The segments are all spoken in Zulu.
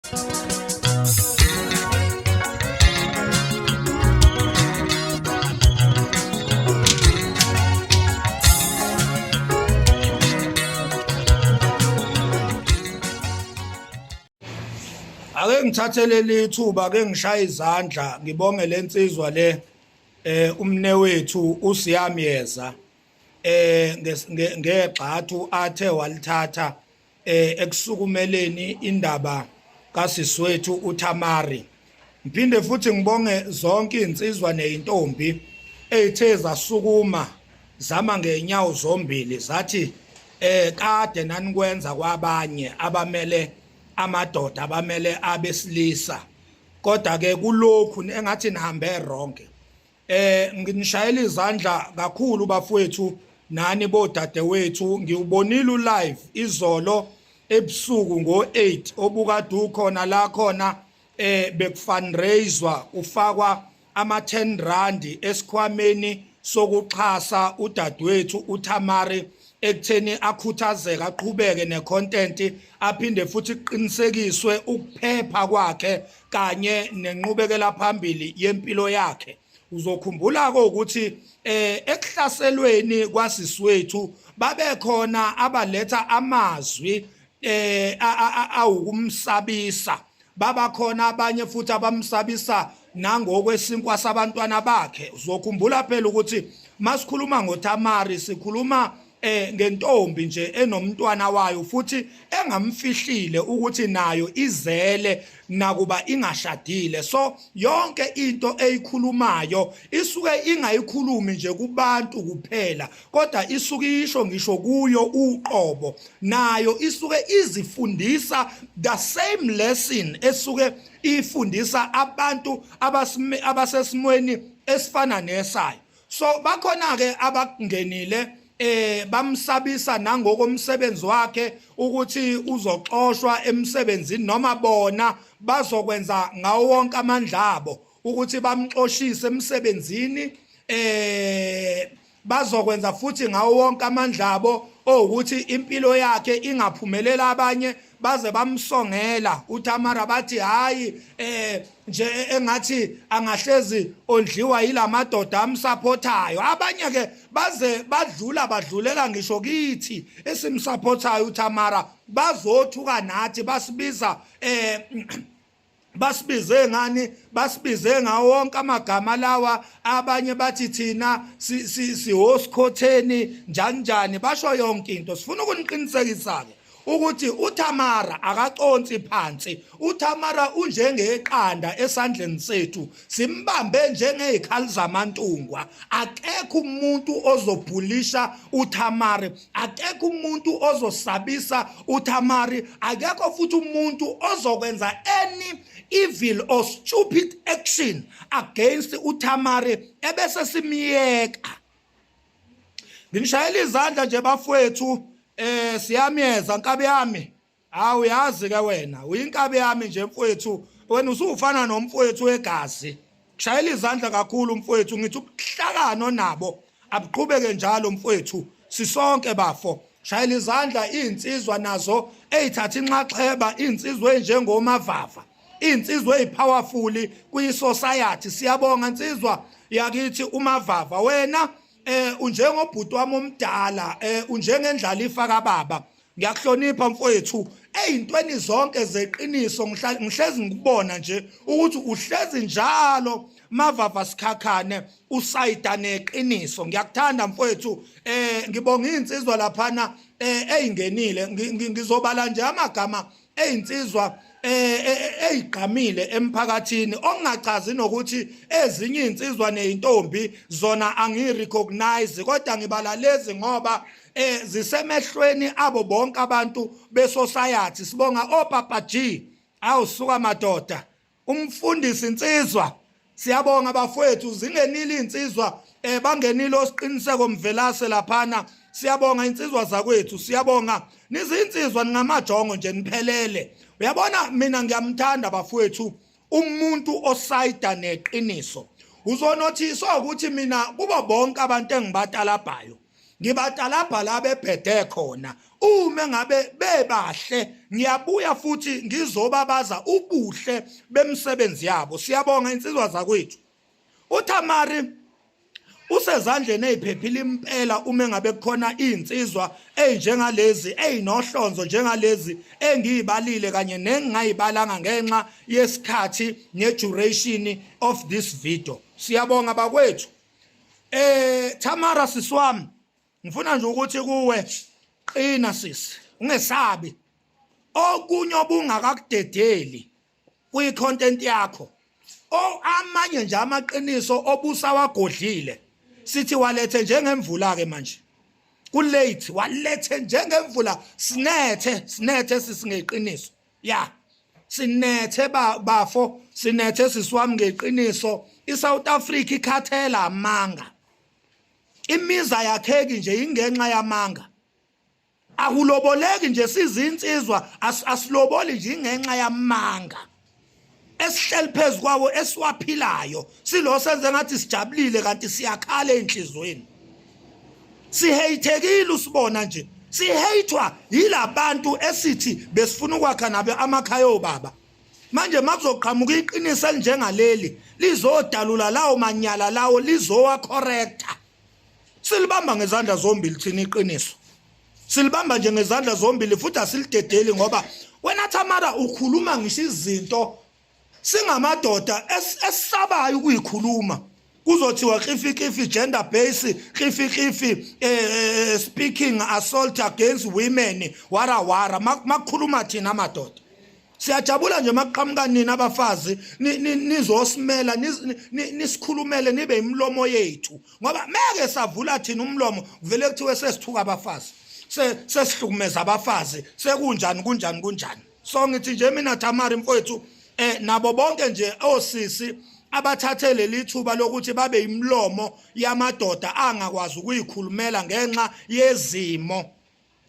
Ake ngithathe leli thuba ke ngishaye izandla ngibonge lensizwa le umnewethu uSiyamyeza ngegxathu athe walithatha ekusukumeleni indaba kasiswethu uThamari. Ngiphinde futhi ngibonge zonke izinsizwa nezintombi ezithe zasukuma zama ngenyawo zombili zathi kade nanikwenza kwabanye abamele amadoda, abamele abesilisa, kodwa ke kulokhu engathi nihambe wrong. Nginishayela izandla kakhulu bafowethu nani bodadewethu. Ngiwubonile ulive izolo ebusuku ngo-8 obukade ukhona la khona bekufundraiswa kufakwa ama 10 rand esikhwameni sokuxhasa udadewethu uThamari ekutheni akhuthazeke aqhubeke necontent, aphinde futhi kuqinisekiswe ukuphepha kwakhe kanye nenqubekela phambili yempilo yakhe. Uzokhumbula ke ukuthi ekuhlaselweni kwasiswethu babekhona abaletha amazwi awukumsabisa, babakhona abanye futhi abamsabisa nangokwesinkwa sabantwana bakhe. Uzokhumbula phela ukuthi masikhuluma ngoThamari sikhuluma ngentombi nje enomntwana wayo futhi engamfihlile ukuthi nayo izele nakuba ingashadile. So yonke into eyikhulumayo isuke ingayikhulumi nje kubantu kuphela, kodwa isuke isho ngisho kuyo uqobo, nayo isuke izifundisa the same lesson esuke ifundisa abantu abasesimweni esifana nesayo. So bakhona ke abakungenile bamsabisa nangokomsebenzi wakhe ukuthi uzoxoshwa emsebenzini, noma bona bazokwenza ngawo wonke amandla abo ukuthi bamxoshise emsebenzini, bazokwenza futhi ngawo wonke amandla abo ukuthi impilo yakhe ingaphumelela. Abanye baze bamsongela uThamara bathi hayi nje engathi angahlezi ondliwa yilamadoda amsupportayo. Abanye ke baze badlula badlulela ngisho kithi esimsupportayo uThamara, bazothuka nathi, basibiza basibize ngani, basibize ngawo wonke amagama lawa. Abanye bathi thina sihosikhotheni njani njani, basho yonke into. Sifuna ukuniqinisekisa ke ukuthi uThamara akaconsi phansi. uThamara unjengeqanda esandleni sethu, simbambe njengezikhali zamantungwa. Akekho umuntu ozobhulisha uThamari, akekho umuntu ozosabisa uThamari, akekho futhi umuntu ozokwenza any evil or stupid action against uThamari ebese simiyeka. Nginishayela izandla nje bafowethu, siyamyeza nkabi yami. Hawu, yazi ke wena uyinkabi yami nje mfowethu, wena usufana nomfowethu wegazi. Shayela izandla kakhulu mfowethu, ngithi ubuhlakano nabo abuqhubeke njalo mfowethu, sisonke bafo. Shayela izandla izinsizwa nazo ezithatha inxaxheba, izinsizwa ezinjengomavava, izinsizwa ezipowerful kwi-society. Siyabonga insizwa yakithi uMavava, wena unjengobhuti wami omdala, unjengendlalifa kababa. Ngiyakuhlonipha mfowethu eyintweni zonke zeqiniso, ngihlezi ngikubona nje ukuthi uhlezi njalo Mavava Sikhakhane usayida neqiniso. Ngiyakuthanda mfowethu. Ngibonga insizwa laphana eyingenile, ngizobala nje amagama eyinsizwa eyigqamile emphakathini, ongachazi nokuthi ezinye insizwa nezintombi zona angirecognize, kodwa ngibala lezi ngoba zisemehlweni abo bonke abantu besociety. Sibonga oPapa G, awusuka madoda, umfundisi insizwa, siyabonga bafowethu. Zingenile insizwa, bangenile osiqiniseko Mvelase laphana. Siyabonga insizwa zakwethu, siyabonga, nizinsizwa ningamajongo nje niphelele. Uyabona mina ngiyamthanda bafowethu umuntu osayida neqiniso. Uzonothiswa ukuthi mina kubo bonke abantu engibatalabhayo, ngibatalabha la bebhede khona. Uma ngabe bebahle ngiyabuya futhi ngizobabaza ubuhle bemisebenzi yabo. Siyabonga insizwa zakwethu. UThamari usezandleni eziphephile impela uma ngabe kukhona izinsizwa ezinjengalezi ezinohlonzo njengalezi engiyibalile kanye nengingayibalanga ngenxa yesikhathi ne-duration of this video. Siyabonga bakwethu. Thamara siswami, ngifuna nje ukuthi kuwe qina sisi, ungesabi. Okunye obungakakudedeli kwi-content yakho, o amanye nje amaqiniso obusawagodlile, sithi walethe njengemvula ke manje ku late, walethe njengemvula. Sinethe, sinethe sisingeqiniso ya, sinethe bafo, sinethe sisiwami ngeqiniso. ISouth Africa ikhathela amanga, imiza yakheki nje ingenxa yamanga. Akuloboleki nje sizinsizwa, asiloboli nje ingenxa yamanga esihleli phezu kwawo esiwaphilayo. Silo senze ngathi sijabulile kanti siyakhala enhlizweni, siheyithekile. Usibona nje siheyithwa yilabantu esithi besifuna ukwakha nabo amakhaya obaba. Manje makuzoqhamuka iqiniso elinjengaleli lizodalula lawo manyala lawo, lizowa corrector. Silibamba ngezandla zombili thina iqiniso, silibamba nje ngezandla zombili futhi asilidedeli, ngoba wena Thamara ukhuluma ngisho izinto singamadoda esisabayo ukuyikhuluma. Kuzothiwa klifi klifi gender base, klifi klifi speaking assault against women, wara wara. Makukhuluma thina amadoda siyajabula nje makuqhamuka nina abafazi nizosimela, nisikhulumele, nibe imilomo yethu, ngoba meke savula thina umlomo kuvele kuthiwe sesithuka abafazi, sesihlukumeza abafazi, sekunjani kunjani kunjani. So ngithi nje mina Thamari mfowethu, nabo bonke nje osisi abathathe leli thuba lokuthi babe imilomo yamadoda angakwazi ukuyikhulumela ngenxa yezimo,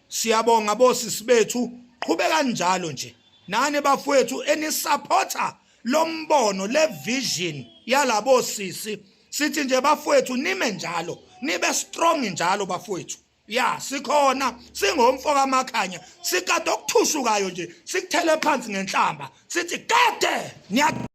siyabonga bosisi bethu, qhubeka kanjalo nje. Nani bafowethu enisupporta lombono, le vision yalabo sisi, sithi nje bafowethu nime njalo, nibe strong njalo bafowethu. Ya, sikhona singomfo kaMakhanya, sikade okuthushukayo nje sikuthele phansi ngenhlamba, sithi kade niya.